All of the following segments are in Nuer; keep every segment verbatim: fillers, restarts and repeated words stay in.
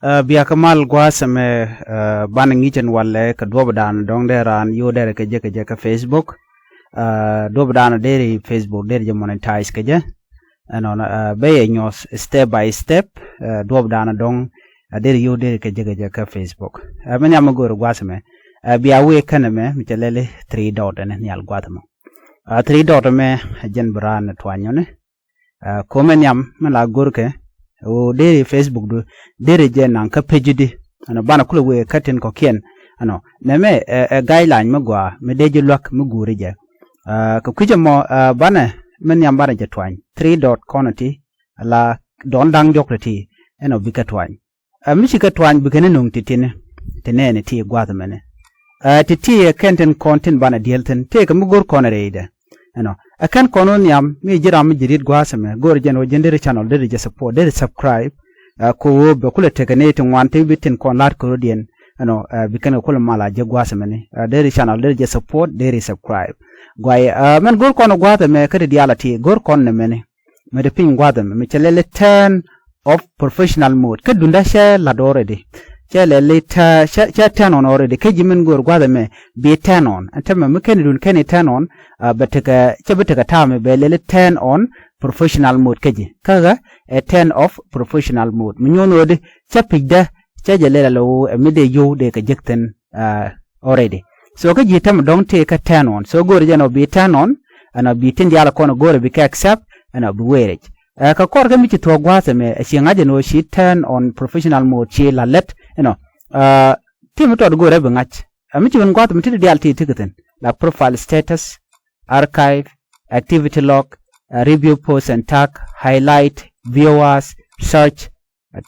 Ɛ, bia kä mal gua̱a̱th ɛmɛ, ɛ, banɛ ŋi̱cɛn walɛ kɛ duɔ̱p dan dɔ̱ŋ dee raan yo̱o̱ derɛ kɛ jɛ kɛ jɛ kä Facebook. Ɛ, duɔ̱p dan deri Facebook deri jɛ monetize kɛ jɛ. Ɛnɔnɔ, ɛ, bɛ yɛ nyuɔth step by step, ɛ, duɔ̱p dan dɔ̱ŋ, ɛ, deri yo̱o̱ deri kɛ jɛ kɛ jɛ kä Facebook. Ɛ, mi nhiam mi go̱o̱ri gua̱a̱th ɛmɛ, ɛ, bia wee kɛn ɛmɛ mi cɛ lɛli three dot ɛn nhial gua̱a̱th ɛmɔ. Ɛ, three dot ɛmɛ, ɛ, jɛn bi raan ɛ tuanyɔni. Ɛ, ko̱mɛ nhiam mi la go̱rkɛ ɣöö deri Facebook du deri jɛ naŋ kä page di. Ɛnɔ banɛ kulɛ wee kä tin kɔ̱kiɛn. Ɛnɔ nɛmɛ ɛ, ɛ guideline mi gɔaa mi dee ji̱ luäk mi guuri jɛ. Ɛ, kɛ kui̱cɛ mɔ, ɛ, banɛ mi nhiam banɛ jɛ tuany three dot kɔn ti la dɔn da̱ŋ diɔ̱k ti ti. Ɛnɔ bikɛ tuany. Ɛ, mi cikɛ tuany bikɛ ni no̱ŋ ti tini ti nɛɛni ti gua̱a̱th mɛni. Ɛ, ti ti ɛ kɛn tin kɔn tin banɛ diɛl thin tëëkɛ mi go̱r kɔn rɛydɛ. Ɛnɔ ɛ kɛn kɔn wä nhiam mi ji̱ ram mi ji̱ ri̱t gua̱a̱th mɛ go̱r jɛn wä ji̱n deri channel deri jɛ support deri subscribe. Ɛ, ko wä bɛ kulɛ tekɛ ni ti ŋuan ti bi tin kɔn la̱t kɛ rɔ̱diɛn. Ɛnɔ, ɛ, bi kɛn kɛ kulɛ mal a jɛ gua̱a̱th mɛni. Ɛ, deri channel deri jɛ support deri subscribe. Guay, ɛ, mɛn go̱r kɔn gua̱a̱th mɛ kä ti diaal a ti go̱r kɔn nɛ mɛni. Mɛ ti piny gua̱a̱th ɛmɛ mɛ cɛ lɛli turn off professional mode kä dunda cɛ lat already. Cɛ lɛli tɛ cɛ, cɛ turn on already kä ji̱ min go̱o̱r gua̱a̱th ɛmɛ bi turn on. Ɛn tɛmɛ mi kɛn dun kɛn turn on, ɛ, bɛ tekɛ cɛ bi tekɛ ta̱a̱ mɛ bɛ lɛli turn on professional mode kä ji̱ kä ɣä ɛ turn off professional mode mi nyuɔ̱n ɣöödi cɛ pi̱cdä cɛ jɛ lɛl alɛ ɣöö ɛ mi dee yio̱w dee kɛ jek thi̱n. Ɛ, already. So kä ji̱ tämɛ dɔ̱ŋ tëë kä turn on. So go̱o̱ri jɛn ɔ bi turn on, ɛn ɔ bi tin diaal kɔn go̱o̱ri bi kɛ accept, ɛn ɔ bi weeric. Ɛ, kä kɔr kä mi ci thuɔ̱k gua̱a̱th ɛmɛ, ɛ, ci ŋa̱c ɛn ɣöö ci turn on professional mode ci la lät, ɛn ɔ. Ɛ, ti mi tɔt go̱o̱ri bi ŋa̱c. Ɛ, mi ci wän gua̱a̱th ɛmɛ ti diaal ti ti kɛ thi̱n. La profile status, archive, activity log, ɛ, review post and tag, highlight, viewers, search,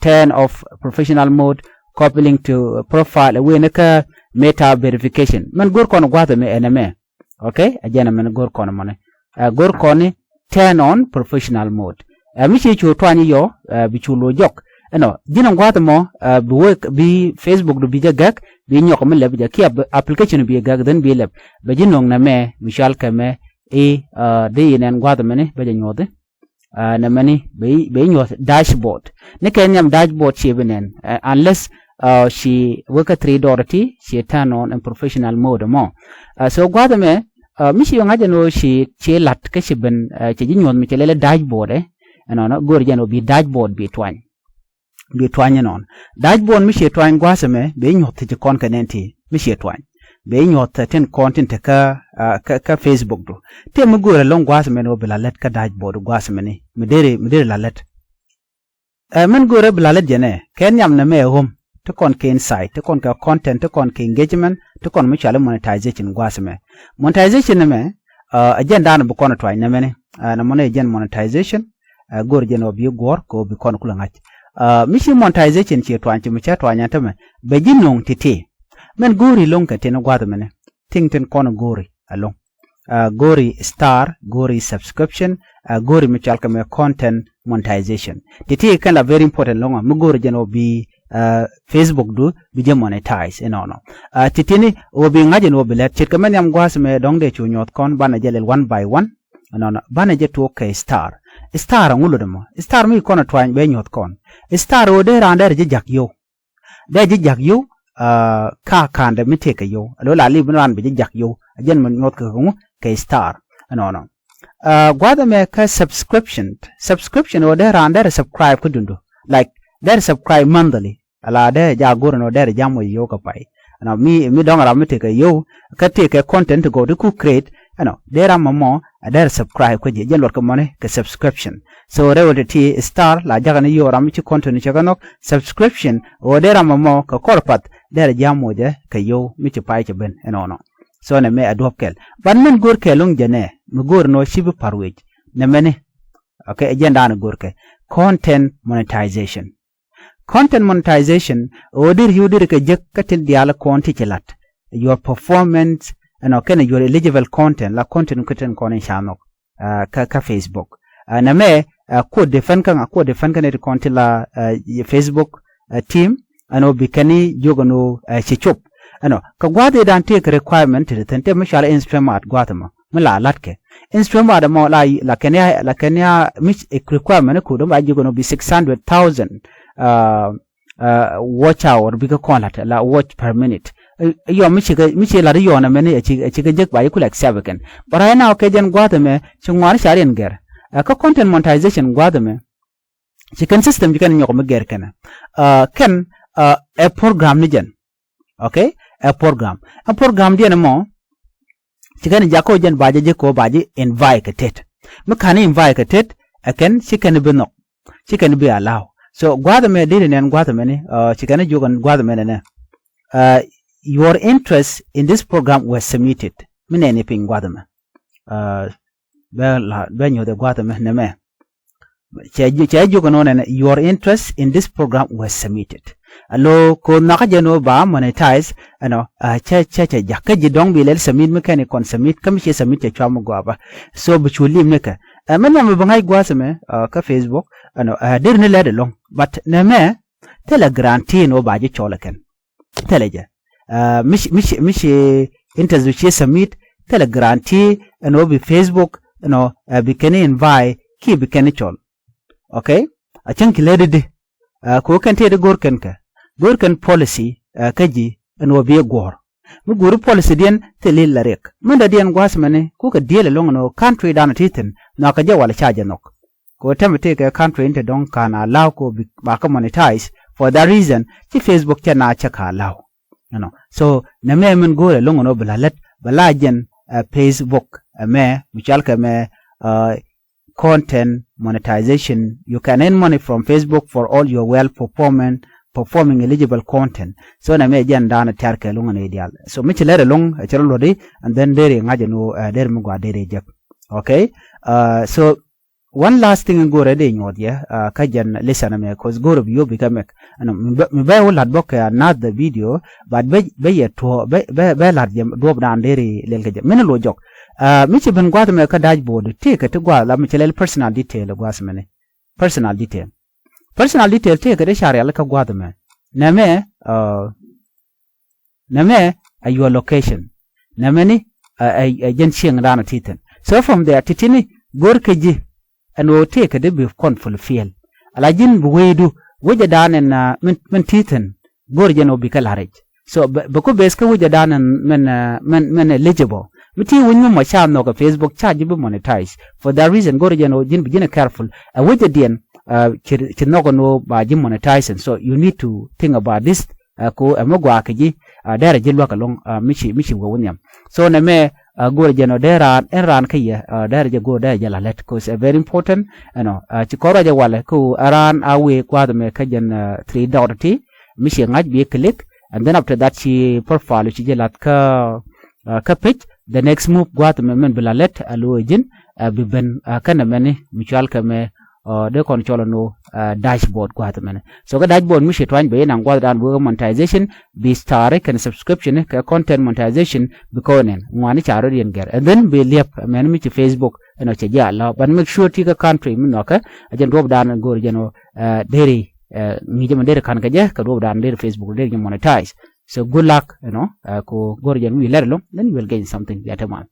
turn off professional mode, coupling to profile, wen kä meta verification. Mɛn go̱r kɔn gua̱th ɛmɛ ɛn ɛmɛ. Okay, ɛ jɛn ɛmɛn go̱r kɔn mɔni. Ɛ, go̱r kɔn ni turn on professional mode. Ɛ, mi ci cu tuany yɔ, ɛ, bi cu lo jɔk. Ɛnɔ ji̱n ɛn gua̱th ɛmɔ, ɛ, bi wek bi Facebook du bi jɛ gɛk bi nyɔk mi lɛp jɛ kiɛ application bi gɛk then bi lɛp. Bɛ ji̱ no̱ŋ nɛ mɛ mi cual kɛ mɛ i̱, ɛ, di in ɛn gua̱th ɛmɛni bɛ jɛ nyuɔthi. Ɛ, nɛ mɛni bɛ, bɛ nyuɔth dashboard. Ni kɛ nhiam dashboard cie bi nɛn, ɛ, unless, ɛ, ci wek kä three dot ti ci turn on in professional mode mɔ. Ɛ, so gua̱th ɛmɛ, ɛ, mi ci ŋa̱c ɛn ɣöö ci, ci la̱t kä ci ben, ɛ, ci ji̱ nyuɔth mi ci lɛlɛ dashboard ɛ. Ɛnɔnɔ go̱o̱r jɛn ɣöö bi dashboard bi tuany. Bi tuany inɔn. Dashboard mi ciɛ tuany gua̱a̱th ɛmɛ bɛ inyuɔth thi̱c kɔn kɛ nɛn ti mi ciɛ tuany. Bɛ inyuɔth tin kɔn tin te kä, kä, kä Facebook du. Ti mi go̱o̱rɛ lo̱ŋ gua̱a̱th ɛmɛ ni wä bi la lät kä dashboard gua̱a̱th ɛmɛ ni mi deri, mi deri la lät. Ɛ, mɛn go̱o̱rɛ bi la lät jɛ nɛ kɛ nhiam nɛ mɛ ɛ ɣöm ti kɔn kɛ insight ti kɔn kɛ content ti kɔn kɛ engagement ti kɔn mi cuali monetization gua̱a̱th ɛmɛ. Monetization ɛmɛ, ɛ, ɛ jɛn daanɔ bi kɔn ɛ tuany nɛ mɛni. Ɛ, nɛ mɔnɛ ɛ jɛn monetization. Ɛ, go̱o̱r jɛn ɔ bi guɔ̱ɔ̱r kɛ ɔ bi kɔn kulɛ ŋa̱c. Ɛ, mi ci monetization ci tuany ci mi cɛ tuany ɛn tämɛ bɛ ji̱ no̱o̱ŋ ti̱ti̱. Mɛn go̱o̱ri lo̱ŋ kɛ tin gua̱th mɛnɛ ti̱ŋ tin kɔn go̱o̱ri alo̱ŋ. Ɛ, go̱o̱ri star, go̱o̱ri subscription, ɛ, go̱o̱ri mi cɔal kɛ mɛ content monetization. Ti̱ti̱ kɛn la very important lo̱ŋ ɔ mi go̱o̱ri jɛn ɔ bi, ɛ, Facebook du bi jɛ monetize inɔnɔ. Ɛ, ti̱ti̱ni ɔ bi ŋa̱c in ɔ bi lɛt ce̱tkɛ mɛ nhiam gua̱th mɛ dɔ̱ŋ dee cu nyuɔth kɔn banɛ jɛ lɛl one by one. Nɔnɔ banɛ jɛ tuɔk kɛ star. Star aŋu lot ɛmɔ star mi kɔn ɛ tuany bɛ nyuɔth kɔn. Star ɣöö dee raan dee rɛ jɛ jak yio̱w. Dee jɛ jak yio̱w. Kä kandɛ mi tëëkɛ yio̱w alo la li̱w bi raan bɛ jɛ jak yio̱w. Ɛ jɛn mi nyuɔth kɛ ŋu kɛ star. Nɔnɔ gua̱th ɛmɛ kä subscription. Subscription ɣöö dee raan dee rɛ subscribe kä dundu. Like dee rɛ subscribe monthly. Ala dee ja go̱r ɛn ɔ dee rɛ jam wä yio̱w kɛ pay. Ɛnɔ mi, mi dɔ̱ŋ ram mi tekɛ yio̱w kä tekɛ content ti gɔw ti ku create. Ɛnɔ dee ram mɔmɔ a dee rɛ subscribe kä ji̱ jɛn luɔt kɛ mɔni kɛ subscription. So rɛw ti ti star la jakä ni yio̱w ram mi ci content cɛ kɛ nhɔk subscription. Ɣöö dee ram mɔmɔ kɛ kɔr path dee rɛ jam wä jɛ kɛ yio̱w mi ci pay cɛ ben ɛnɔnɔ. So nɛ mɛ a duɔ̱p kɛl ban mɛn go̱r kɛ lo̱ŋ jɛ nɛ mi go̱r ɛn ɔ ci bi par wec nɛ mɛni. Okay, ɛ jɛn daanɛ go̱r kɛ content monetization. Content monetization ɣöö deri yio̱w deri kɛ jek kä tin diaal kɔn ti ci lat. Your performance ɛnɔ kɛnɛ your eligible content la content kä tin kɔn in ca nhɔk. Kä, kä Facebook nɛ mɛ kuɔt defend kä ŋa kuɔt defend kä nɛ ti kɔn ti la Facebook team. Ɛnɔ bi kɛn i̱ jiök ɛn ɣöö ci cop. Ɛnɔ kɛ gua̱a̱th i̱ dan tëëk requirement ti ti thi̱n tëë mi cual instrument gua̱a̱th ɛmɔ mi la la̱tkɛ. Instrument ɛmɔ la, la kɛn ya, la kɛn ya mi requirement i̱ ko̱dɛ ba jiök ɛn ɣöö bi six hundred thousand. watch hour bikɛ kɔn lat la watch per minute. Yɔ mi cikɛ mi ci lat yɔn ɛmɛni a cikɛ jek ba yi kulɛ accept kɛn. But right now kɛ jɛn gua̱th ɛmɛ ci ŋuan ca riɛn gɛr. Kä content monetization gua̱th ɛmɛ ci kɛn system ci kɛn nyɔk mi gɛr kɛn. Kɛn ɛ program ni jɛn. Okay, ɛ program ɛ program diɛn ɛmɔ. Ci kɛn jakä jɛn ba jɛ jek kɛ ba ji̱ invite kɛ tet. Mi kan invite kɛ tet ɛ kɛn ci kɛn bi nhɔk. Ci kɛn bi allow. So gua̱th ɛmɛ deri nɛn gua̱th ɛmɛni ci kɛn jiök ɛn gua̱th ɛmɛ nɛnɛ. Your interest in this program was submitted. Mi nɛni piny gua̱th ɛmɛ. Bɛ la bɛ nyuɔth ɛ gua̱th ɛmɛ nɛmɛ. Cɛ jiök ɛn ɣän ɛn your interest in this program was submitted. Alo ko nhɔkä jɛ ni wä ba monetize ɛnɔ cɛ cɛ cɛ jak kä ji̱ dɔ̱ŋ bi lɛl submit mi kɛn ikɔn submit kä mi ciɛ submit cɛ cua mi gɔaa bä. So bi cu lim ni kɛ ɛ mi nhiam bi ŋa̱c gua̱a̱th ɛmɛ kä Facebook ɛnɔ deri ni lɛt ɛlɔ̱ŋ. But nɛmɛ thilɛ guarantee ni wä ba ji̱ cɔl ɛ kɛn. Thilɛ jɛ mi ci mi ci mi ci interest bi ciɛ submit. Thilɛ guarantee ɛnɔ bi Facebook ɛnɔ bi kɛn invite ki bi kɛn cɔl. Okay. A cäŋ ki lɛ di di. Ko kɛn tëë di go̱r kɛn kɛ go̱r kɛn policy kä ji̱ ɛn wä bi guɔ̱r. Mi go̱ri policy diɛn thil in la riɛk min dɛ diɛn gua̱a̱th mɛni kukɛ diɛl ɛlɔŋ ɛn wä country dan a ti thi̱n nhɔakɛ jɛ wal ca jɛ nhɔk. Ko tɛmɛ tëë kɛ country in te dɔ̱ŋ kan allow ko bi ba kä monetize. For that reason ci Facebook cɛ na cɛ ka allow. You know. So nɛmɛ min go̱o̱rɛ loŋ ɛn ɣöö bi la lät bɛ la jɛn ɛ Facebook ɛmɛ mi cɔal kɛ mɛ content monetization. You can earn money from Facebook for all your well performing performing eligible content. So nɛmɛ jɛn da̱a̱n tiar kɛ loŋ ɛn ɣöö diaal. So mi ci lɛr ɛloŋ ɛ cɛ rɔ luɔdi and then deri ŋa̱c ɛn ɣöö deri mi gɔaa deri jek. Okay. So one last thing in go̱rɛ dee nyuɔth yɛ kä jɛn lesson ɛmɛ cause go̱rɛ bi yop bi kä mɛk. Mi bɛ wä la̱t bä kɛ another video but bɛ yɛ tuɔ bɛ bɛ la̱t jɛ duɔp dan deri lel kɛ jɛ min luɔ jɔk. Mi ci ben gua̱th ɛmɛ kä dashboard ti kɛ ti gua̱th la mi ci lɛl personal detail gua̱th mɛni. Personal detail. Personal detail ti kɛ ti ca rial kä gua̱th ɛmɛ. Nɛmɛ nɛmɛ a your location. Nɛmɛni a jɛn cieŋ dan a ti thi̱n. So from there ti tini go̱r kɛ ji̱ ɛn ɣöö tëëkɛ di bi kɔn fulfill. Ala ji̱n bi wecdu wecɛ dan ɛn min ti thi̱n go̱r jɛn ɣöö bi kɛ la̱ric. So bɛ ku bes kä wecɛ dan ɛn min min min eligible mi ti wec mi mɔ ca nhɔk ɛ Facebook ca ji̱ bi monetize. For that reason go̱r jɛn ɣöö ji̱n bi ji̱n ɛ careful ɛ wecɛ diɛn ci nhɔk ɛn ɣöö ba ji̱ monetize. And so you need to think about this. Ko ɛmɛ gɔaa kɛ ji̱ derɛ ji̱ luäk ɛlɔ̱ŋ mi ci mi ci wee wä nhiam. So nɛmɛ go̱o̱rɛ jɛn ɔ dee raan ɛn raan kä yɛ derɛ jɛ go̱o̱r derɛ jɛ la lät cause ɛ very important. Ɛnɔ ci kɔn ruacɛ walɛ kä ɣöö ɛ raan a wee gua̱a̱th ɛmɛ kä jɛn three dot ti mi ci ŋa̱c bi click and then after that ci profile ci jɛ lath kä kä page. The next move gua̱a̱th ɛmɛ min bi la lät a lo̱o̱ ji̱n bi ben kä nɛmɛni mi cual kɛ mɛ dee kɔn cɔl ɛn ɣöö dashboard gua̱a̱th ɛmɛnɛ. So kɛ dashboard mi ci tuany bɛ yɛn an gua̱a̱th dan bi wek monetization bi star kɛn subscription kɛ content monetization bi kɔn ɛn ŋuani ca rɔ diɛn gɛr and then bi liɛp ɛmɛn mi ci Facebook ɛn ɔ cɛ jɛ allow but make sure ti kä country mi nhɔkɛ. A jɛn duɔp dan go̱o̱r jɛn ɣöö deri ŋi̱i̱c ɛmɛ deri kan kɛ jɛ kɛ duɔp dan deri Facebook deri jɛ monetize. So good luck. You know, ko go̱o̱r jɛn wi̱i̱ lɛr ɛlɔ̱ŋ then you will gain something. Bia te mal.